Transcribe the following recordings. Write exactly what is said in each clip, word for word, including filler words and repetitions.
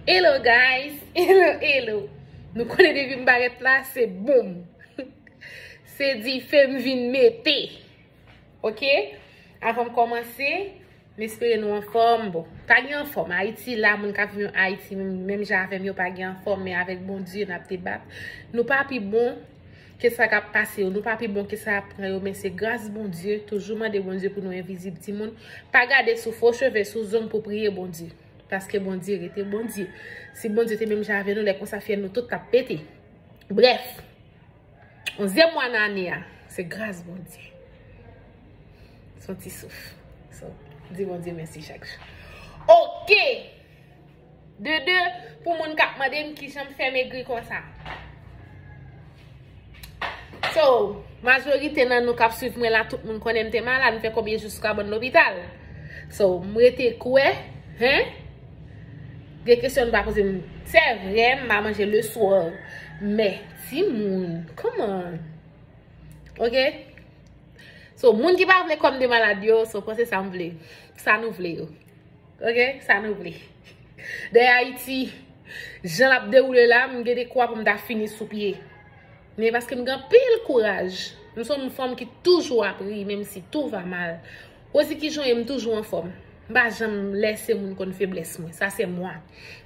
Hello guys, hello hello. Nou konnen depi m parèt la se bonm. Se dife m vin mete. Ok? Avan m kòmanse, m espere nou anfòm. Bon, pa gen anfòm. Ayiti la, moun k ap viv Ayiti, menm, menm jan avè m, yo pa gen anfòm, men avèk Bondye, n ap debat. Nou pa pi bon ke sa k ap pase yo, nou pa pi bon ke sa y ap pran yo, men se gras Bondye. Toujou mande Bondye pou nou envizib, timoun. Pa gade sou fo cheve, sou zong pou priye Bondye. Paske Bondye rete Bondye. Si Bondye te menm jan avè nou, lè konsa fyèl nou tout t ap pete. Brèf, onzyèm mwa nan ane a, se gras Bondye. Se yon ti souf. So, di Bondye mèsi chak jou. Ok! De de, pou moun k ap mande m kijan m fè megri konsa. So, majorite nan nou k ap swiv mwen la, tout moun konnen m te malad, m fè konbyen jou sou kabann lopital. So, m rete kwè, hen? Gen kesyon nou pa poze m. Se vre, m pa manje leswa. Men, timoun, kòman? Ok? So, moun ki pa vle kò m de malad yo, so, panse sa m vle. Sa nou vle yo. Ok? Sa nou vle. Dèyè Ayiti, jan l ap dewoule la, m gen dekwa pou m ta fini sou pye. Men paske m gen anpil kouraj, m se yon fanm ki toujou ap ri, menm si tout va mal. Rosie, kijan w ye? M toujou anfòm. M pa janm lèse moun konn feblès mwen. Sa se mwa.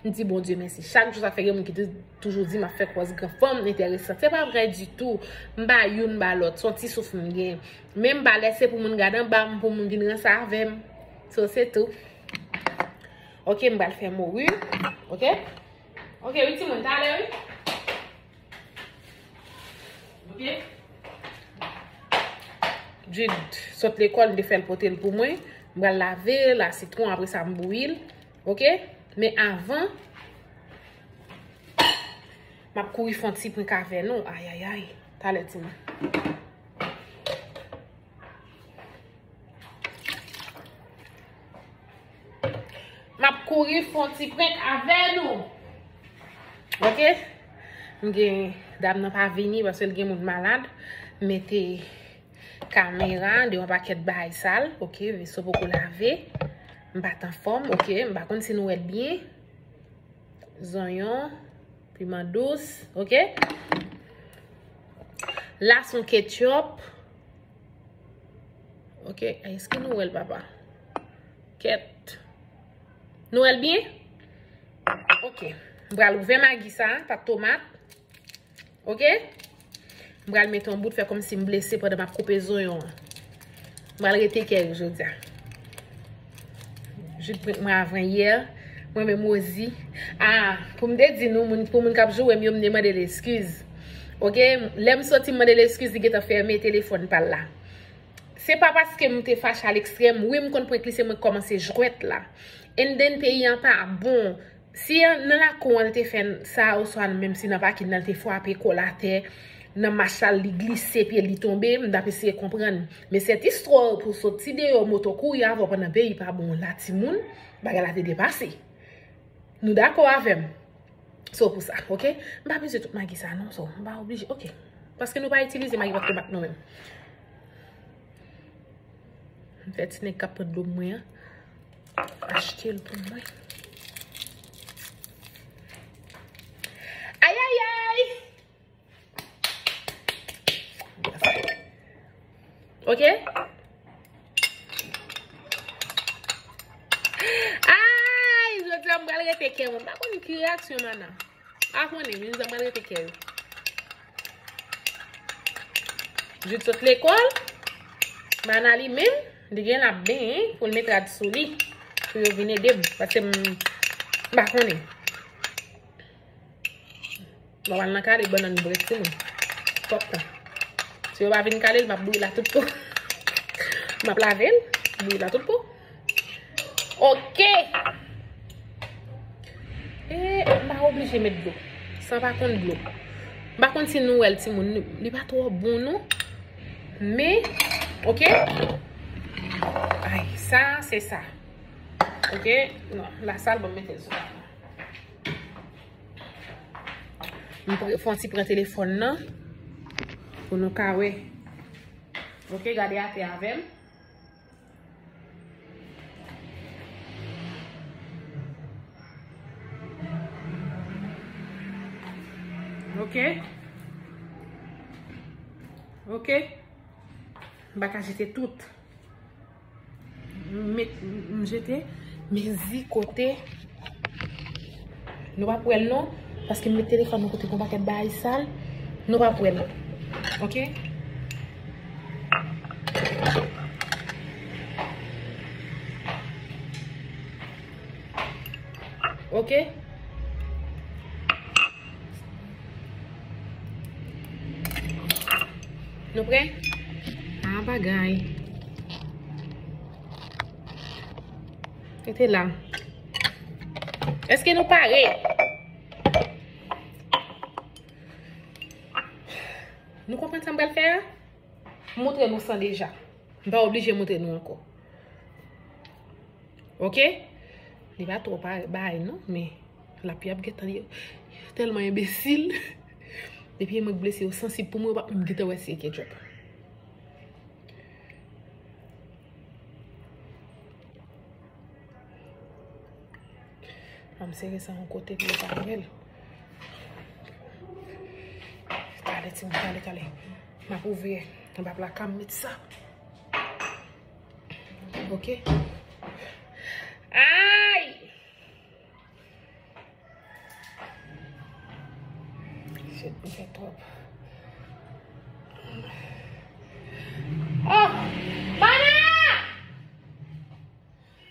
M di Bondye mèsi. Chak jou sa fè gen moun ki tou- toujou di m ap fè kòz gran fanm enteresan. Se pa vrè ditou. M pa youn, m pa lòt. Se yon ti souf m gen. Men m pa lèse pou moun gade anba m, pou moun vin ranse avè m. So, se tou. Ok, m pral fè mori. Ok? Ok, wi, timoun, talè, wi. Ok? Jude sot lekòl, m te fè l pote l pou mwen. M pral lave l a sitwon, apre sa m bouyi l. Ok? Men avan, m ap kouri fè yon ti prank avè nou. Ayayay. Talè, timoun. M ap kouri fè yon ti prank avè nou. Ok? M gen dam nan pa vini paske l gen moun malad. M mete kamera devan pakèt bagay sal. Ok, veso poko lave. M pa t anfòm. Ok, m pa konn si nou wè l byen. Zonyon, piman dous, ok? La se yon ketchup. Ok, èske nou wè l, papa? Kèt. Nou wè l byen? Ok. M pral ouvè magi sa, pat tomat. Ok? M pral mete yon bout fè kòmsi m blese pandan m ap koupe zonyon an. M pral rete kè yo jodi a. Jude prank mwen avan yè. Mwen menm Rosie. Ah, pou m te di nou, moun, pou moun k ap joure m yo, m te mande l eskiz. Ok? Lè m soti, m mande l eskiz, li gentan fèmen telefòn pa l la. Se pa paske m te fache a lekstrèm. Wi, m konn prank li, se mwen k kòmanse jwèt la. And then, peyi an pa bon. Si nan lakou an l te fè sa, oswa menm si nan pakin nan l te frape kò l atè, nan mach la li glise pye l, li tonbe, m t ap eseye konprann. Men sèt istwa pou soti deyò moto kouri avè w pandan peyi pa bon la, timoun, bagay la te depase. Nou dakò avè m? So pou sa, ok? M pa bezwen tout magi sa non, so m pa oblije, ok? Paske nou pa itilize magi pat tomat nou menm. M fè ti nèg k ap pran dlo mwen an achte l pou mwen. Ayayay! Ok? Ay, jodi a m pral rete kè mwen. M pa konn ki reyaksyon Mana. A konnen, men jan m pral rete kè yo. Jude sot lekòl, Mana li menm, li gen l ap benyen pou l met rad sou li, pou yo vin ede m, paske m, m pa konnen. M ap al nan kale bannann brèd timoun. Pòp tan. Si yo pa vin kale l, m ap bouyi la tout po. M ap lave l, bouyi la tout po. Ok. E m pa oblije met dlo. Sa pa konn dlo. M pa konn si nou wè l, timoun. Li pa twò bon, non. Men, ok. Ay, sa, se sa. Ok. Non, la sal, ban m mete l sou la. M pre- fè yon ti pran telefòn nan pou nou ka wè. Ok, gade atè avè m. Ok. Ok. M pa ka jete tout. M met, m jete, mezi kote. Nou p ap wè l non, paske m met telefòn nan kote gon pakèt bagay sal. Nou p ap wè l. Ok? Ok? Nou prè? Ah, bagay. Rete la. Èske nou pare? Nou konprann sa m pral fè a? M montre nou san deja. M pa oblije montre nou ankò. Ok? Li pa twò pa bay non, men lapli ap gentan li tèlman enbesil. Depi mwen blese yo sansib pou mwen, yo p ap menm gentan wè si e ketchup. An m sere sa yon kote pou yo pa wè l. Kale, timoun, kale, kale. M ap ouvri anba plaka, m met sa. Ok. Ay! Shit, m fè twòp. Oh! Mana!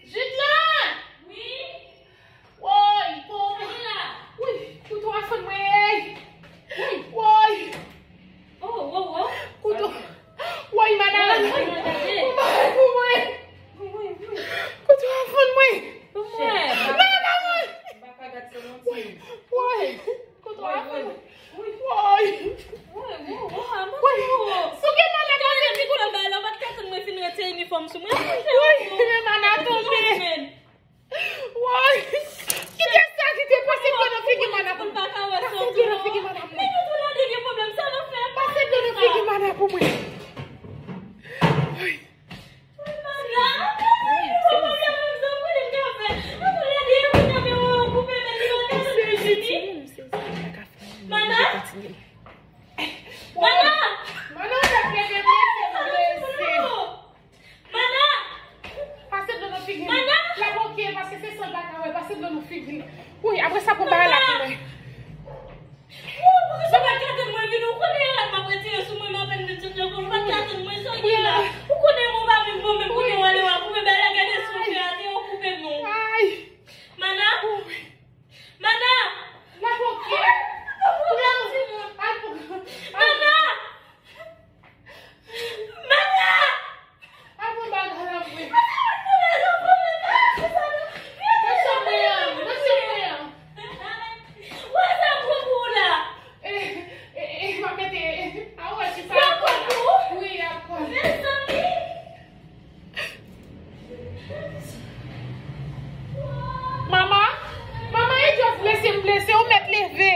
Jidlan! Wi? Woy, kouto. Sa gen la? Woy, kouto a fann mwen. Woy. Woy. Oh, oh, oh. Kouto. Woy, madam. Woy, woy, woy. Woy, woy, woy. Kouto a fann mwen. Pou mwen. Nan, nan, nan. Woy. Woy. Kouto a fann mwen. Woy. Woy, woy, woy, woy. Woy. Sou gen mana pase ti kout. Ou pa t ka tann mwen fin retire inifòm sou mwen. Woy, men mana tonbe. Woy! Kite sa, kite pase dlo nan figi mana pou mwen. Pase dlo nan figi mana pou mwen. Pase dlo nan figi mana pou mwen. Woy. Mana! Mana! Mana, w t ap leve blese, blese. Mana! Pase dlo nan figi m. Mana! L ap oke, paske se san l pa ka wè. Pase dlo nan figi l. Wi, apre sa, pran bagay la pou mwen. Ou, ou pa t ka tann mwen vini, ou konnen rad m ap retire sou mwen, m apèn vin chanje kòl, ou pa t ka tann mwen, sa w gen la. Ou konnen mwen pa menm bon, menm konnen w ale w ap koupe bagay la, gade si w fè atè, ou koupe non. Ay! Mana! Mana! L ap oke. Mana! Mana! Al pran bagay la vre. Nan chanm mwen an, nan chanm mwen an. Wè sa m pran pou ou la. E, e, e, m ap mete, a wè ki sa alkòl la. Wi, alkòl. Mezanmi. Mama, mama, e djòf blese m blese, ou mèt leve.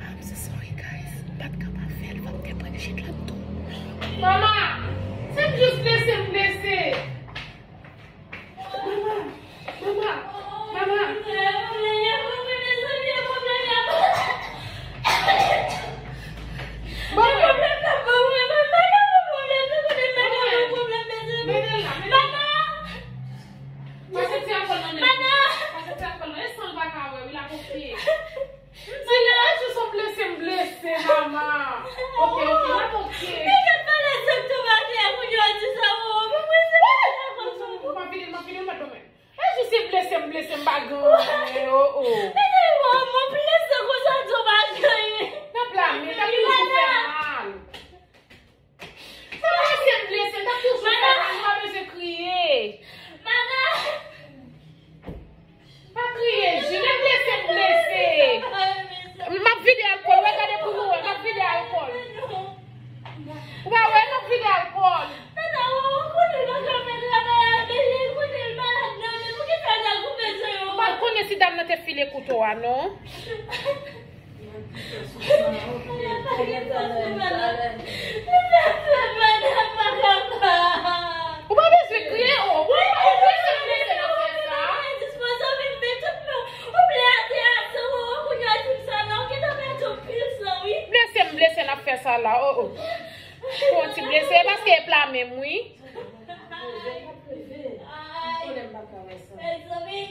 I'm so sorry, guys. M pa t ka pa fè l, fò m te pran jit la tou. Mama, se m jis blese m blese. Mama, mama, mama. Mama. Mama. Mama. Pase ti alkòl nan men. Pase ti alkòl nan men. E san l pa ka wè, wi, l ap oke. Ti lè, e jis yon blese m blese, mama. Oke, oke, l ap oke. Li kat pale sèk tou maten, kounye a di sa, o, pou mwen se pa konsa. M ap vide, m ap vide, m ap vide. E jis se blese m blese, m pa gen anyen, o, o. Mezanmi, mwen blese konsa, tou pa gen anyen. N ap lame, n ap toujou fè mal. Se blese m blese, n ap toujou fè mal, nou pa bezwen kriye. Mana! Pa kriye, Jil, e blese m blese. M ap vide alkòl, wè, gade pou nou wè, m ap vide alkòl. Ou pa wè, m ap vide alkòl. Mana, ou konnen m pa ka fè travay a, men li konnen l malad nan, men poukisa l al koupe zye yo? Ou pa konnen si dam nan te file kouto a, non? Ou pa bezwen kriye, o. Ou pa bezwen kriye nan fè sa. la, oh, oh. Fè yon ti blese, e paske e pla menm, wi. Ay, mezanmi.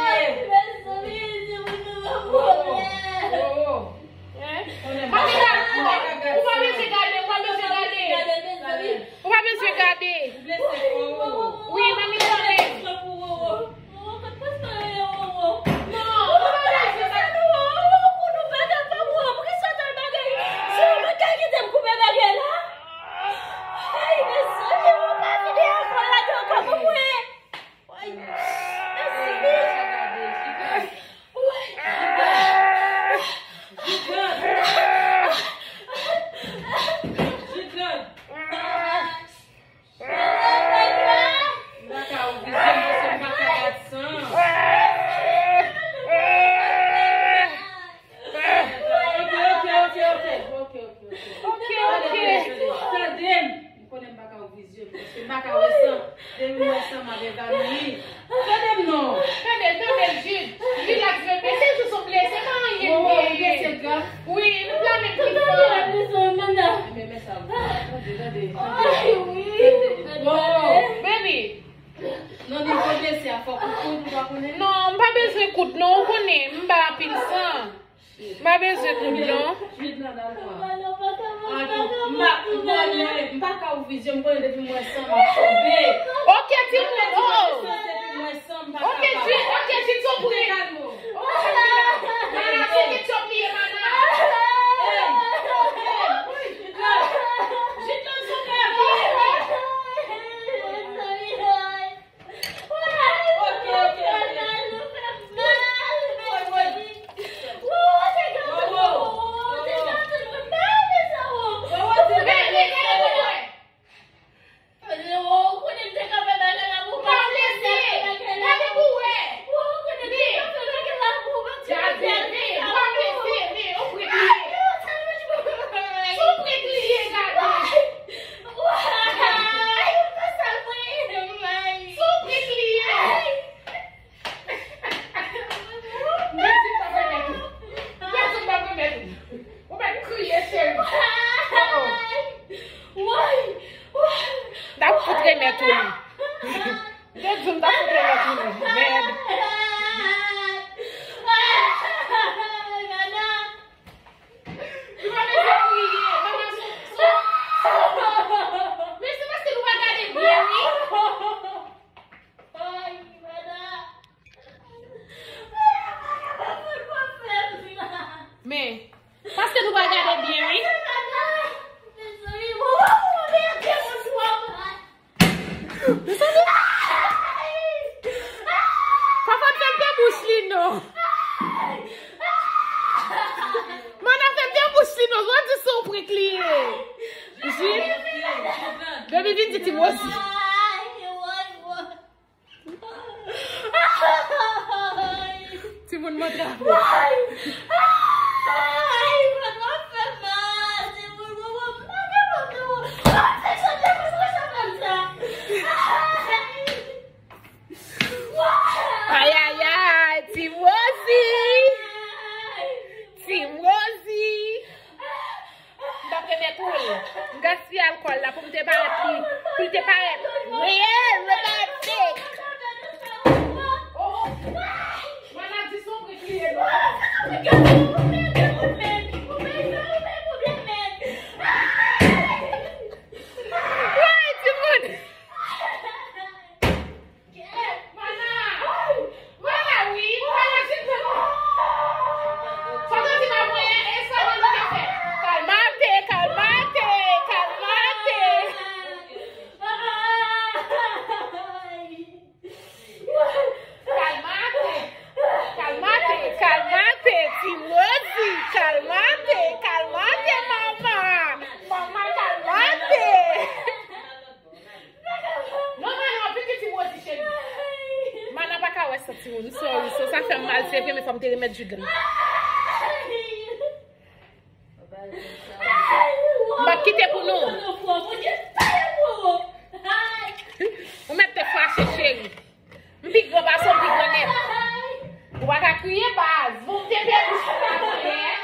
Ay, mezanmi, se moun nou pa pwoblèm. Hein? Ou pa bezwen gade, ou pa bezwen gade. Ou pa bezwen gade. Wi, manmi, tande. Non, ou pa bezwen gade. Ay, mezanmi, ou pa vide ankò, lage ankò pou mwen. Ay, mezanmi. Jidran! Jidran! M pa ka ouvri je m, paske m pa ka gad san. Ok, ok, ok, ok. Ok, ok. Tande m. M konnen m pa ka ouvri je m, paske m pa ka wè san. Depi m wè san, m ap evanouyi. Tande m non. Tande, tande, Jid. Rilaks, bebe. Se jis yon blese, se pa anyen. Wi, wi, blese grav. Wi, nou pla menm ki fò. Enben, men sa. Tande, tande, tande. Baby. Nan nivo blese a, fòk ou koud, ou pa konnen? Non, m pa bezwen koud, non, ou konnen, m ba anpil san. M pa bezwen koud, non. Jid nan dal kwa. M pa, m pa, m pa ka ouvri je m, konnen depi m wè san, m ap tonbe. Ok, timoun, oh. Depi m wè san, m pa kapab. Ok, Jid, ok, Jid, sou koute. Mana, se ketchòp li ye, mana. Jid nan sou kè. Ok, ok, ok. Mèsi, m pa remèt ou. Mèsi, m pa remèt ou. Ou mèt kriye, cheri. Oh, oh. M ta fout remèt ou li. M te di w m ta fout remèt ou li. Mèd. Li pa bezwen kriye. Manman sou, sou. Men se paske nou pa gade byen, wi. Men, paske nou pa gade byen, wi. Mezanmi, mezanmi. Papa fèm fè bouch li non. Mana fèm fè bouch li non. Jodi se yon prank li ye. Jid. Baby vin di Timosi. Timoun mwen trape. Ay, ay, ay, Timosi. Timosi. M t ap remèt ou l. M gaspiye alkòl la pou m te parèt pi, pou l te parèt reyèl, romantik. Oh, oh. Mana di son prank li ye non. Woy, timoun. Mana! Mana, wi! Mana, silvouplè! Sa w te di m ap voye, e sa w te fè? Kalmate, kalmate, kalmate! Kalmate, kalmate, kalmate, Timosi, kalmate, kalmate, manman! Manman, kalmate! Non, Mana, pitit Timosi, cheri. Mana pa ka wè sa, timoun. Sorry, so sa fè m mal. Se vre, men fò m te remèt Jid lan. M p ap kite pou nou. Ou mèt te fache, cheri. M pi gran pase w, m pi gran nèt. Ou pa ka kriye, baz. Bon, m te pè bouch ou la, mwen.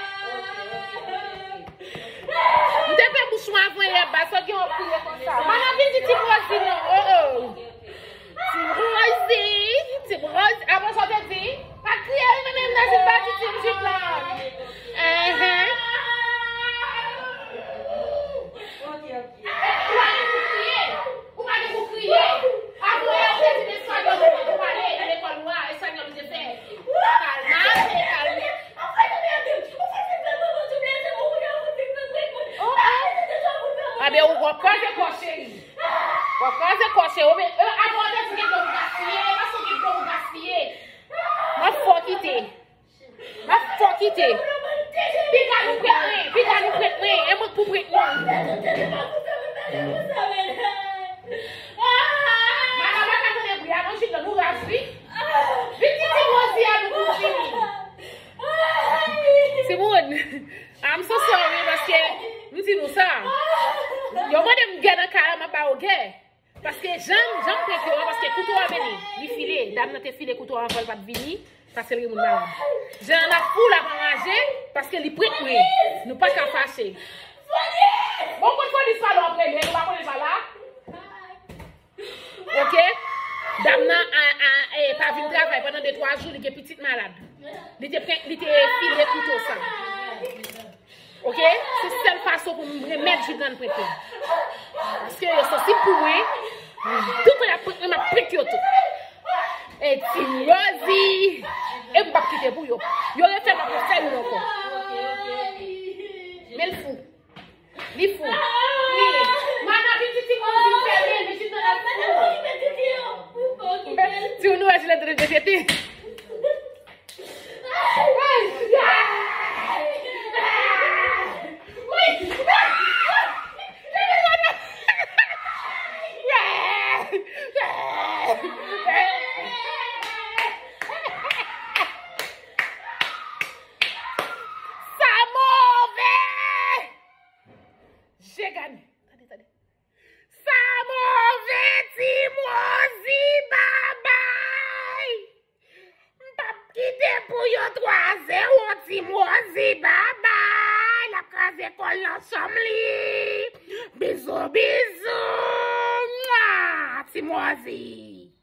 Mana vin di Team Rosie non. Oh, oh. Team Rosie, Team Rosie. Apre sa w te di, pa t kriye wi, men menm nan jip la, ti Team jip la. Enhen. Ou pa gen pou kriye. Ou pa gen pou kriye. Apre ou te di, men sa yo, ou pa pale nan lekòl ou a, e sa yo te fè. Kalma, kalma. Oh, oh. Abe, ou w ap kraze kò cheri. W ap kraze kò cheri. Ou men, e, avan w te di gen dlo w gaspiye, e pa sou gen dlo w gaspiye. M ap fè w kite. M ap fè w kite. Piga nou prete mwen, piga nou prete mwen. E mwen k pou prete nou. Madan pa ka tande bri a, non, Jilda, nou raz, wi. Vin kite Rosie a nou pou fini. Timoun, I'm so sorry, paske m di nou sa. Yo mande m gè nan kay la, m ap ba yo gè. Paske jan, jan m prank yo a, paske kouto a vini, li file. Dam nan te file kouto a anvan l pa t vini, paske l gen moun malad. Jan l ap fou, l ap anraje, paske li prank mwen. Nou pa ka fache. Bon, konn polis pa la ap rele, nou pa konnen l pa la. Ok? Dam nan a, a, e, pa vin travay pandan de twa jou, li gen pitit malad. Li te pran, li te file kouto sa. Ok? Se sèl fason pou m remèt Jilda nan prank mwen. Paske yo sansib pou mwen. Toutan y ap prank mwen, m ap prank yo tou. E Team Rosie. E m p ap kite pou yo. Yo refè, m ap refè youn ankò. Men l fou. Li fou. Li. Mana vin di Team Rosie fèmen, men Jilda la fou. Ti nou wè Jilda tande tete. Sa move! Je gane. Tande, tande. Sa move, Team Rosie, babay! M p ap kite pou yo twa zewo, Team Rosie, babay! L ap kraze kò l nan chanm li. Bizou, bizou. Mwa, Team Rosie.